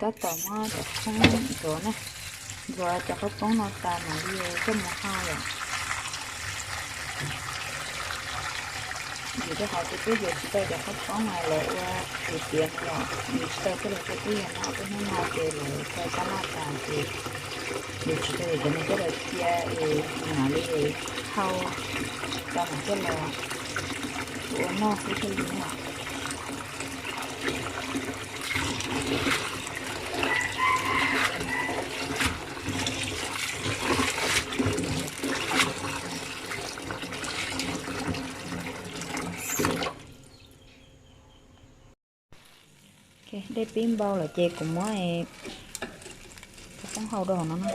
Tab tom muab cov qhaub ntxuav na, ntxuav cov qhaub poob no tas mam li coj mus hau yom. Vim rau qhov tias peb yuav tsis tau cov qhaub poob uas lawv ua tiav tiav no yom, yuav tsis tau coj los cia tib yam no, peb hnub no ces lawv tso taj laj tas ces yuav tsis tau yuav cov no coj los cia es mam li hau tau mam coj los ua noj xwb thiaj li no. Dej pib npau lawm ces kuv muab qhaub poob hau rau hauv no na.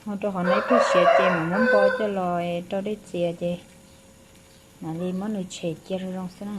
Hau rau qhov no ib pliag siav ces mam muab npo coj los rau dej txias ces mam li muab nws tshem cia zoo zoo xwb na.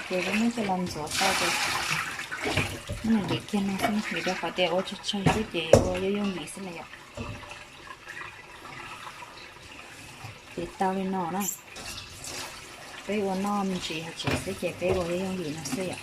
Ces lub nub coj los ntxuav tau ces muab nws ntim kiag no xwb, vim rau qhov tias ua tsawg tsawg xwb ces ua yooj yooj yim xwb na yom. Ces tau li no na, peb ua noj me ntsis hauv tsev xwb ces peb ua yooj yooj yim no xwb yom.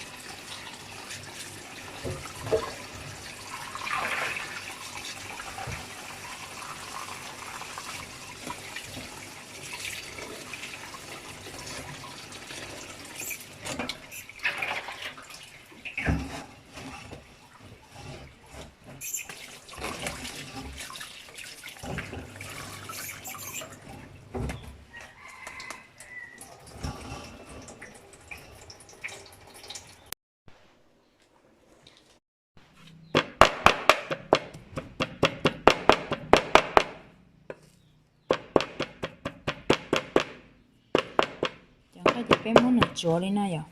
Cov nqaij ces peb muab nws tsuav li no yom,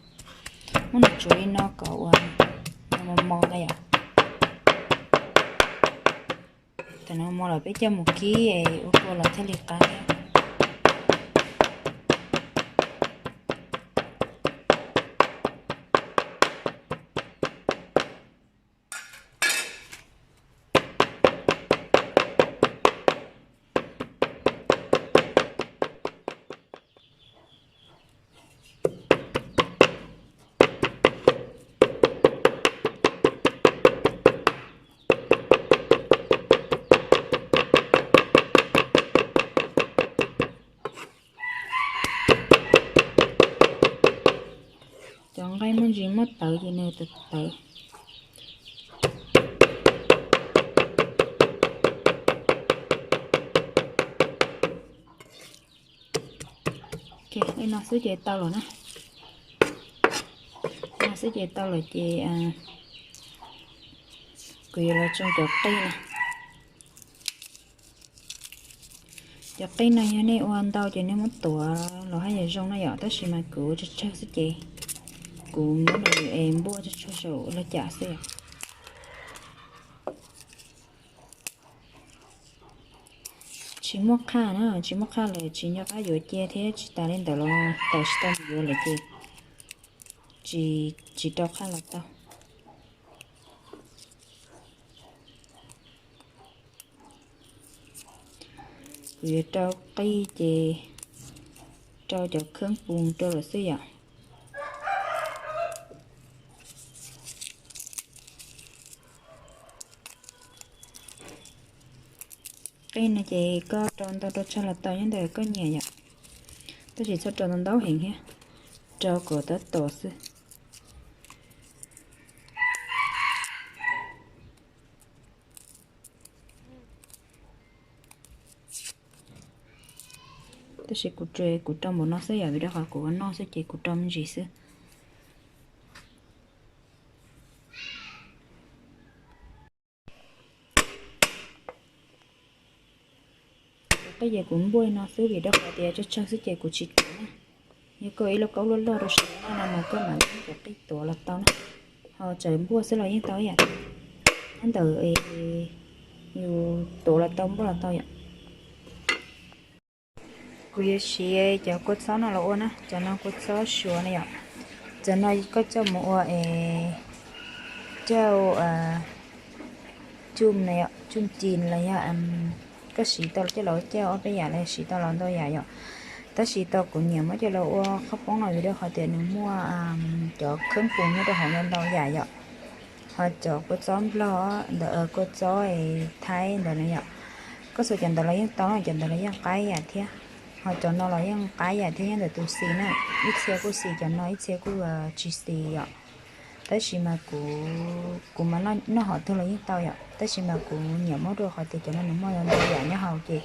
muab nws tsuav li no kom ua mos mos na yom. Thaum nws mos lawm peb coj mus kib es ua kua los thiaj li qab thiab. Qaib muaj ntsis muaj tawv ces nws tawv tawv. Li no xwb ces tau lawm na. No xwb ces tau lawm ces kuv yuav los tsoo cov qij no. Cov qij no yog nej ua ntau ces nej muab tuav los haj yam zoo na yom, tab sis mas kuv ua tsawg tsawg xwb ces kuv muab nws es npuaj tsawg tsawg saum laj cas xwb yom. Tsis muaj qhaj na, tsis muaj qhaj lawm tsis nco qab yuav cia thiab, tsis tas li ntawd los tau tsis tau mus yuav lawm ces tsis rau qhaj los tau. Kuv yuav rau qij ces rau cov kheeb pus rau lawm xwb yom. Qij no ces koj rau ntau rau tsawg los tau nyob ntawm koj nyiam yom, tab sis txhob rau ntau ntau heev thiab, rau kom tab tom xwb. Tab sis kuv, kuv rau npaum no xwb yom, vim rau qhov kuv ua noj xwb ces kuv rau me ntsis xwb. Qij ces kuv npuaj li no xwb vim rau qhov tias tsawg tsawg xwb ces kuv tsis tuav na. Yog koj ib lauj kaub loj loj rau siav no mas koj mam li muab cov qij tuav los tau na, ho txawm npuaj xwb los yeej tau ib yam. Nyob ntawm yus tuav los tau npuaj los tau yom. Kuv yuav siv cov kua txob no los ua na, cov no kua txob suav na yom. Cov no koj coj mus ua es cauj cum na yom, cum cim los yog koj siv tau coj los ua cauj ob peb yam los siv tau los ntau yam yom. Tab sis tau kuv nyiam muab coj los ua qhob poob no vim rau qhov tias nws muaj cov kheeb pus nyob rau hauv ntau ntau yam yom. Ho cov kua txob nplog ntawd, kua txob thaib ntawd na yom, koj xuas cov ntawd los yeej tau, cov ntawd los yeej qab yam thiab. Ho cov no los yeej qab yam thiab, nyob ntawm tus xis na, ib txhia kuj xis cov no, ib txhia kuj tsis xis yom. Tab sis mas kuv, kuv mas noj hom twg los yeej tau yom, tab sis mas kuv nyiam muab rau qhov tias cov no nws muaj ntau yam nyob hauv ces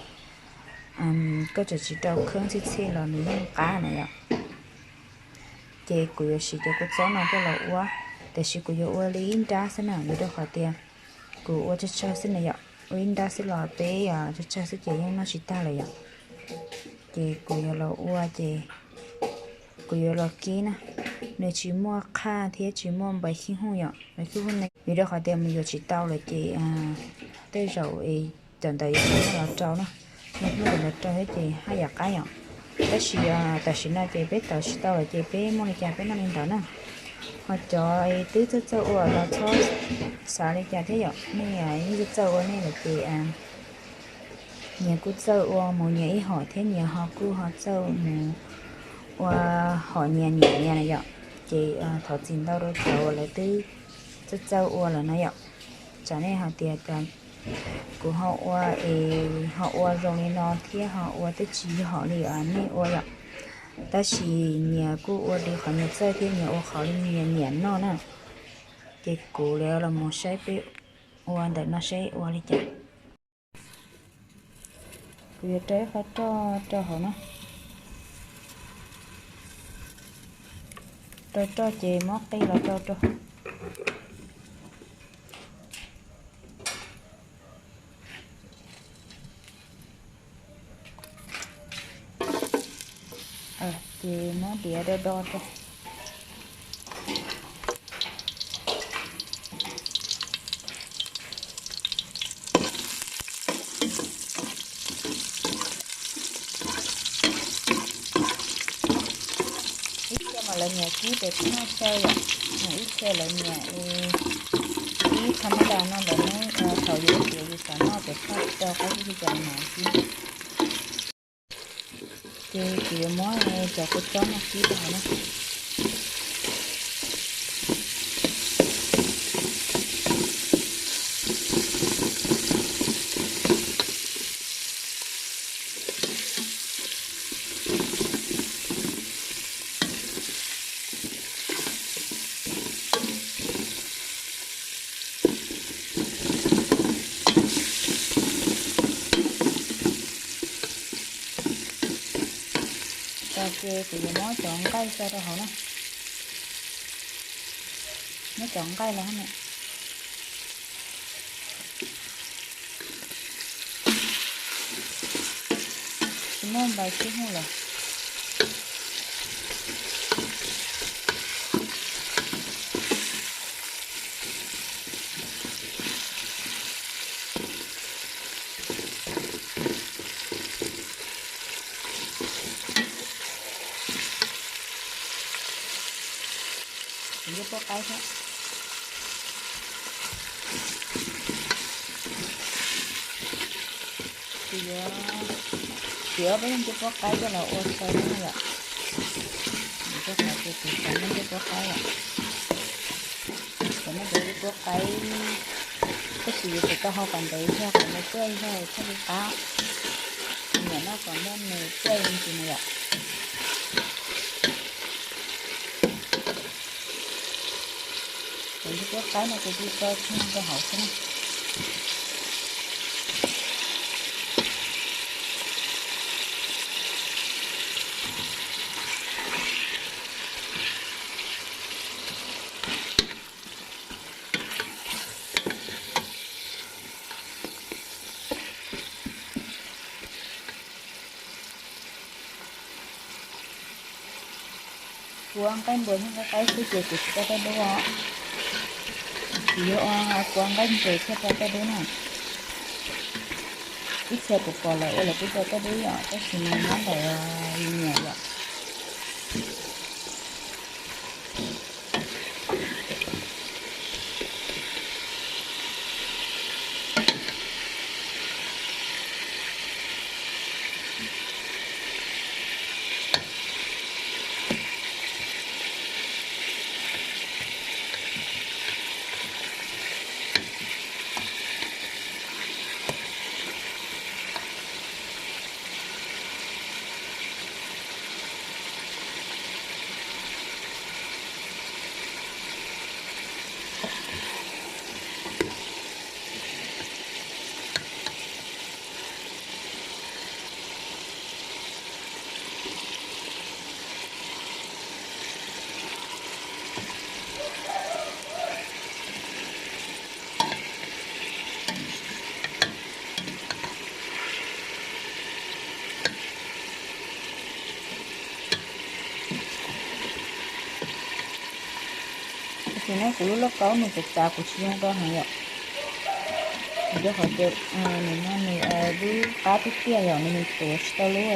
koj txawm tsis rau kheeb txhij txhij los nws yeej qab na yom. Ces kuv yuav siv cov kua txob no coj los ua, tiam sis kuv yuav ua li ib nrab xwb na, vim rau qhov tias kuv ua tsawg tsawg xwb na yom, ua ib nrab xwb los peb tsawg tsawg xwb ces yeej noj tsis tag lawm yom. Ces kuv yuav los ua ces kuv yuav los kib na, nws tsis muaj qhaj thiab tsis muaj npais khib huj yom, npais khib huj ne, vim rau qhov tias mus yuav tsis tau lawm ces tej zaum es cov ntawd yuav tsis muaj los rau na, muaj cov ntawd rau thiab ces haj yam qab yom. Tab sis tam sim no ces peb tawm tsis tau lawm ces peb muaj li cas peb noj li ntawd na. Ho cov twb txawj txawj ua los txhob xav li cas thiab yom, nej yeej txawj txawj ua nej lawm ces nyias kuj txawj ua mus nyias ib hom thiab nyias ho kuj ho txawj mus ua hom nyias nyiam nyias na yom. Ces thov txim ntau rau cov uas lawv twb txawj txawj ua lawm na yom. Tsam nej hais tias kuv ho ua es ho ua zoo li no thiab ho ua twb tsis yog li nej ua yom. Tab sis nyias kuj ua li qhov nyias txawj thiab nyias ua qhov li nyias nyiam noj na. Ces kuv lawv los mus saib peb ua ntawm no saib ua li cas. Kuv yuav rau ib qho roj rau hauv na. Rau roj ces muab qij los rau rau. Ces muab diav do do rau. Ib txhia mas lawv nyiam kib pem noj xyaw yom, ib txhia lawv nyiam kib tham mab das no ntawm hnub thaum yus ua tiav yus xav noj pem toj rau qab ib txhia cov mas kib. Ces kuv yuav muab cov kua txob no kib rau hauv na. Ces kuv yuav muab cov nqaij tso rau hauv na. Muab cov nqaij los na. Tsis muaj npais tib hwj lawm. Kuv ncej puab qaib thiab. Kuv yuav txiav ob peb lub ncej puab qaib coj los ua xaw na yom. Kuv rau qhov tias kuv xav ncej puab qaib yom. Kuv noj cov ncej puab qaib, tab sis yuav tsum tau hau kom ntev thiab kom nws tuaj zog thiaj li qab. Nyiam noj kom noj nws tuaj ntsis na yom. Cov ncej puab qaib no ces kuv tso tseg rau hauv xwb na. Kuv ua nqaij npua thiab nqaij qaib xwb ces kuv tsis rau tej dub os. Kuv yuav ua, kuv ua nqaij ntses thiaj rau tej dub na. Ib txhia kuv pom lawv ua lawv kuj rau tej dub yom, tab sis mas nyob ntawm nyiam yom. Tab sis no kuv lub lauj kaub nws txav txav kuv tsis zoo rau heev yom. Vim rau qhov tias nws no nws dub qab tiag tiag yom, nws tuav tsis tau lub,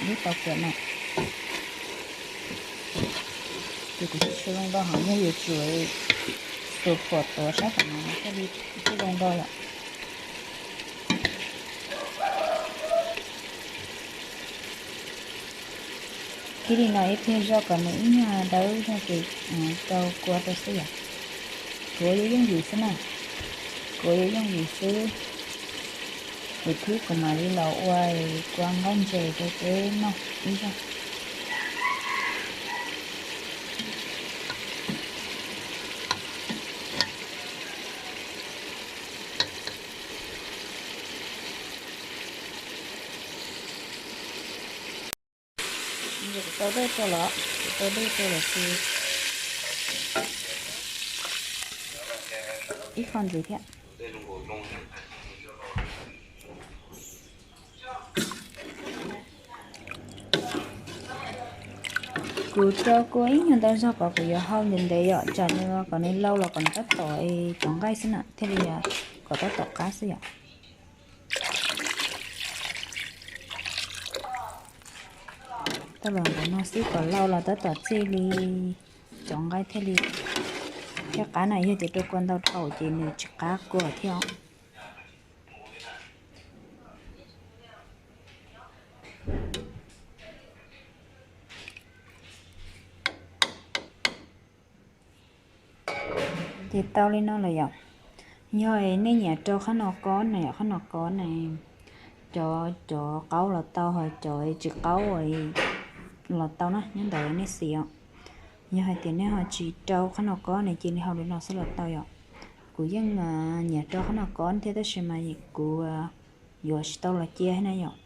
lub tau kiam na. Ces kuv tsis zoo rau heev, yog yuav tsum xuas phom tuav sab tom no thiaj li, thiaj zoo rau yom. Kiag li no ib pliag zog kom nws ib nyuag dawb zog ces rau kua rau xwb yom. Kuv yuav yooj yim xwb na, kuv yuav yooj yim xwb. Lwm thib kuv mam li los ua kua nqaij ntses rau peb noj ib zaug. Kuv tau dej rau lawm, kuv tau dej rau lawm ces ib qho ntxiv thiab. Kuv rau kua ib nyuag ntau zog kom kuv yuav hau ntev ntev yom, tsam nws kom nws lau los kom nws tab tom cov nqaij xwb na thiaj li kom tab tom qab xwb yom. Tau los ntawm no xwb kom lau los tab tom txij li cov nqaij thiaj li, thiaj qab na, yog tias rau kua ntau dhau ces nws tsis qab kua thiab. Ces tau li no lawm yom. Yog nej nyiam rau qhab no kob na yom, qhab no kob na, cov, cov qaub los tau, ho cov tsis qaub los tau na, nyob ntawm nej xim os. Yog hais tias nej ho tsis rau qhab no kob na cia li hau li no xwb los tau yom. Kuv yeej nyiam rau qhab no kob thiab tab sis mas kuv yuav tsis tau los cia na yom.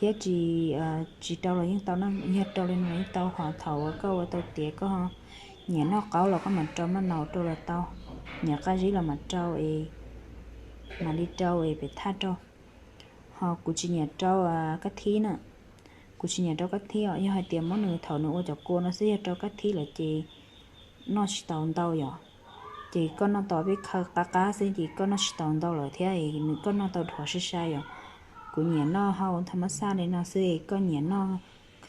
Thiab tsis, tsis rau los yeej tau na, yog rau li no los yeej tau, ho thaum uas koj ua tau tiav koj nyiam noj qaub los koj mam rau maj naus rau los tau, nyiam qab zib los mam rau es, mam li rau es pem thaj rau. Ho kuv tsis nyiam rau kab thib na, kuv tsis nyiam rau kab thib os, yog hais tias muab nws thaum nws ua cov kua no xwb, yog rau kab thib lawm ces noj tsis tau ntau yom. Ces koj noj tau peb khaw qab qab xwb ces koj noj tsis tau ntau lawm thiab, nws koj noj tau dhuav sai sai yom. Kuv nyiam noj hau tha mab xaj li no xwb, koj nyiam noj,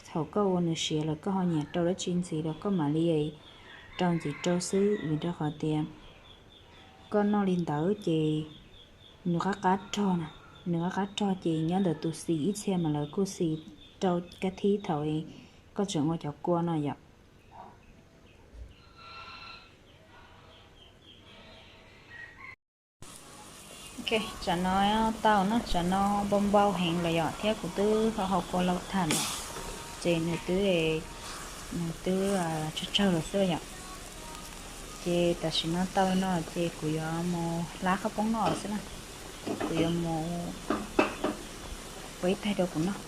thaum koj ua nws siav lawm koj ho nyiam rau dab tsi ntxiv los koj mam li rau ntxiv rau xwb, vim rau qhov tias koj noj li ntawd ces nws qab qab rog na, nws qab qab rog ces nyob ntawm tus xis ib txhia mas lawv kuj xis rau kab thib thaum koj tseem ua cov kua no yom. Tsam no tau na, tsam no npau npau heev lawm yom, thiab kuv twb hau kua laus tham lawm, ces nws twb, nws twb tsawg tsawg lawm xwb yom. Ces tam sim no tau no ces kuv yuav mus hlab qhaub poob noj xwb na, kuv yuav mus ua ib taig rau kuv noj.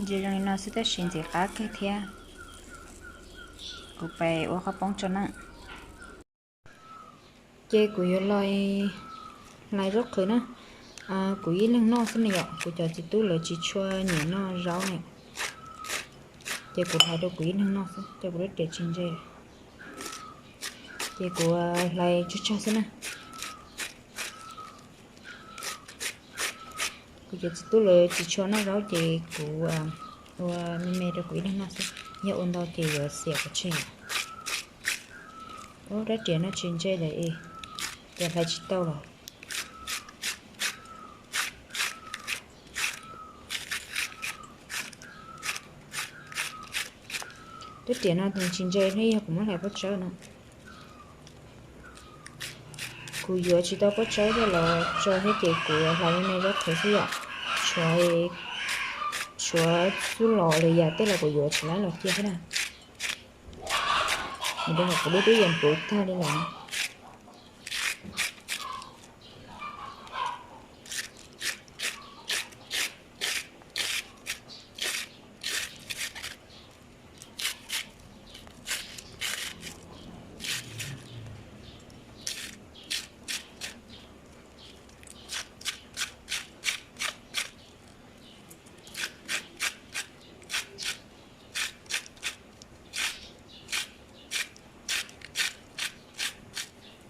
Ntsia zoo li no xwb tab sis ntxim qab kawg thiab. Kuv pais ua qhaub poob tso na. Ces kuv yuav los hlais zaub qhwv na. Kuv ib leeg noj xwb na yom, kuv cov txiv tub lawv tsis tshua nyiam noj zaub ne. Ces kuv hlais rau kuv ib leeg noj xwb, ces kuv lub riam tsis ntse. Ces kuv hlais tsawg tsawg xwb na. Kuv cov txiv tub lawv tsis tshua noj zaub ces kuv ua me me rau kuv ib leeg noj xwb, yog ua ntau ces yuav xiam pov tseg. Ub, rab riam no tsis ntse lawm es, ces hlais tsis tau los. Rab riam no nws tsis ntse thiab, yog kuv muab hlais pob tsawb no. Kuv yuav tsis tau pob tsawb thiab los tso thiab ces kuv hlais me me zaub qhwv xwb yom. Tshuav, tshuav xub los lwm yam tej los kuv yuav tsis laib los cia thiab na. Nws rau hauv kuv lub tub yees puv tag li lawm.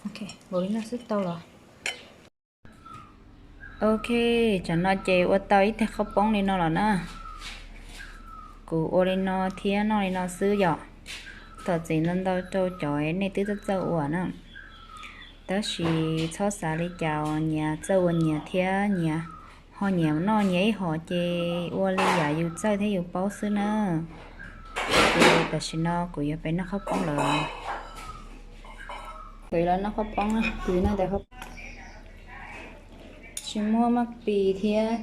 Ok, npaum li no xwb tau los. Ok, tsam no ces ua tau ib tag qhaub poob li no los na. Kuv ua li no thiab noj li no xwb yom. Thov txim ntau ntau rau cov nej twb txawj txawj ua na. Tab sis txhob xav li cas, nyias txawj ua nyias thiab, nyias ho nyias noj nyias ib hom ces ua li yam yus txawj thiab yus paub xwb na. Ces tam sim no kuv yuav pem noj qhaub poob lawm. Kuv yuav los noj qhaub poob, kuv yuav noj ntawm qhaub poob. Tsis muaj maj pis thiab,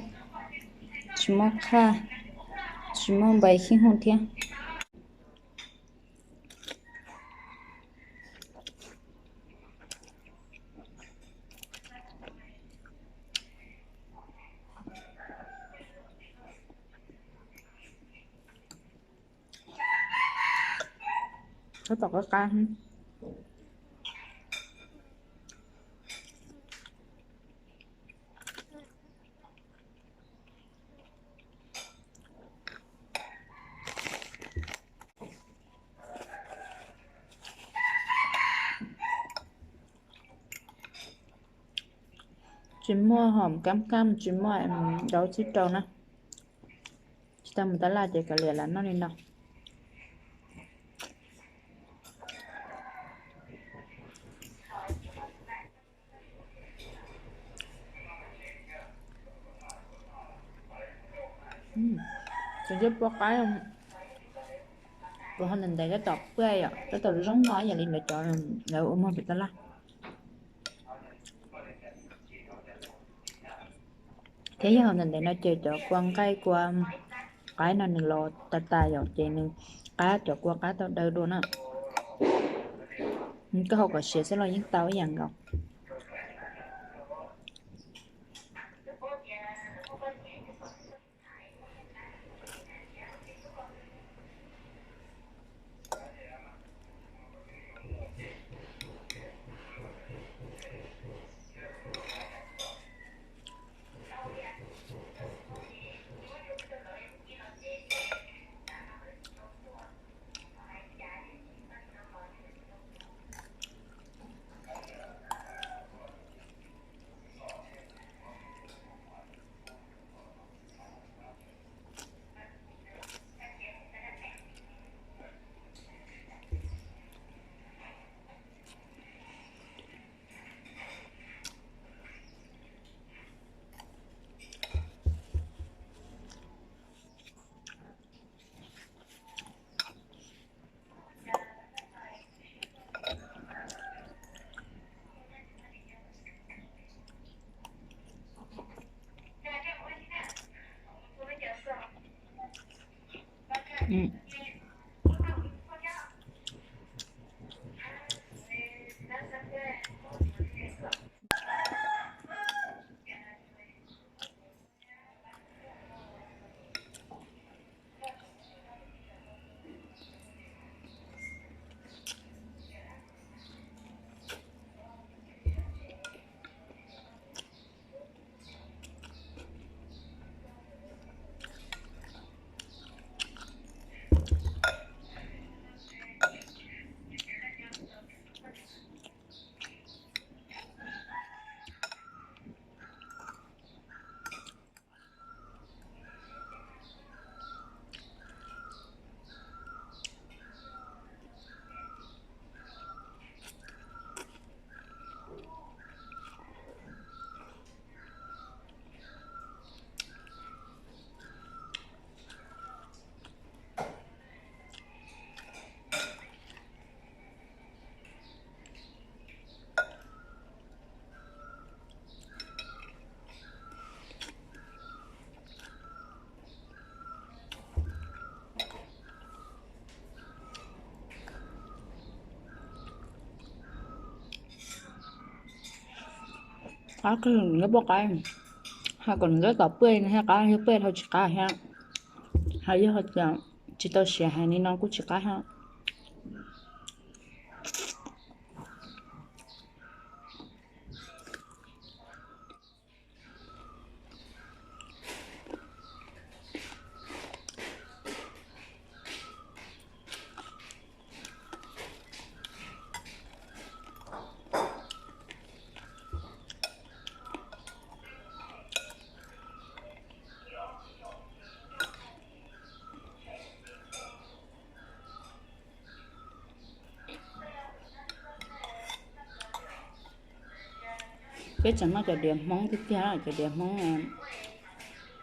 tsis muaj qhaj, tsis muaj npaim khib hwj thiab. Tab tom qab qab. Tsis muaj hom kab kaj, tsis muaj dau txhib rau na. Tsis tau mus tab laj ces kav liam lam noj li no. Cov ncej puab qaib, kuv ho ntev ntev tab tom pab yom, tab tom zoo no yam li lawv cov, lawv ua muag pem tab laj. Thiab yog ntev ntev no ces cov kua nqaij kua qaib no nws los tas tas yom, ces nws qab cov kua qab tau daw dua na. Koj hau kom siav xwb los yeej tau ib yam nkaus. Qab kawg, nws poj qab, ho kom nws nyob tom pej thiaj qab, yog pej dhau tsis qab thiab. Ho yog tias tsis tau siav heev li no kuj tsis qab thiab. Peb tseem noj cov diav Hmoob tiag tiag, cov diav Hmoob,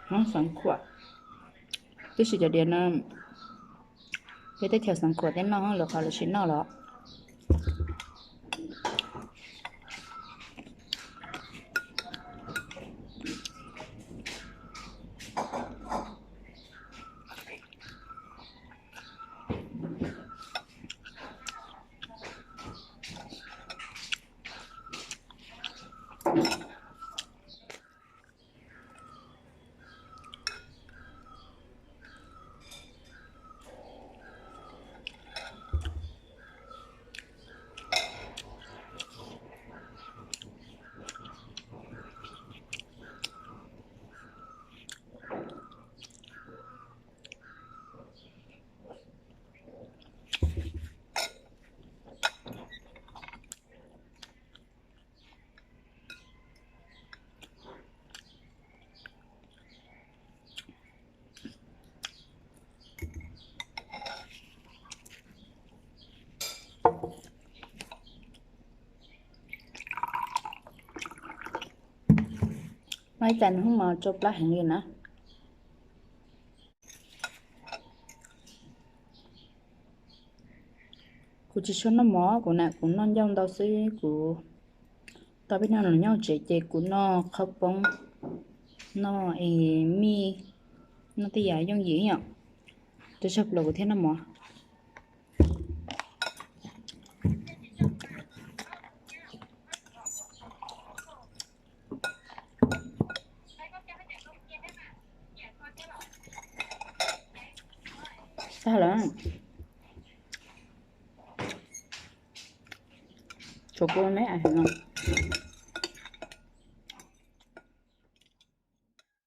Hmoob Xeev Khuam. Tab sis cov diav no peb teb chaws Xeev Khuam tej noj, lwm qhov lawv tsis noj los. Mas ib cas nws hnub mas tsau plab heev li na. Kuv tsis tshua noj mov, kuv na kuv noj ncauj ntau xwb. Kuv tau peb noj los nyob tsev ces kuv noj qhauv poob, noj es mij, noj tej yam yooj yim yom. Rau tsag plaws kuv thiaj noj mov. Tag lawm. Tshuav kuv me no.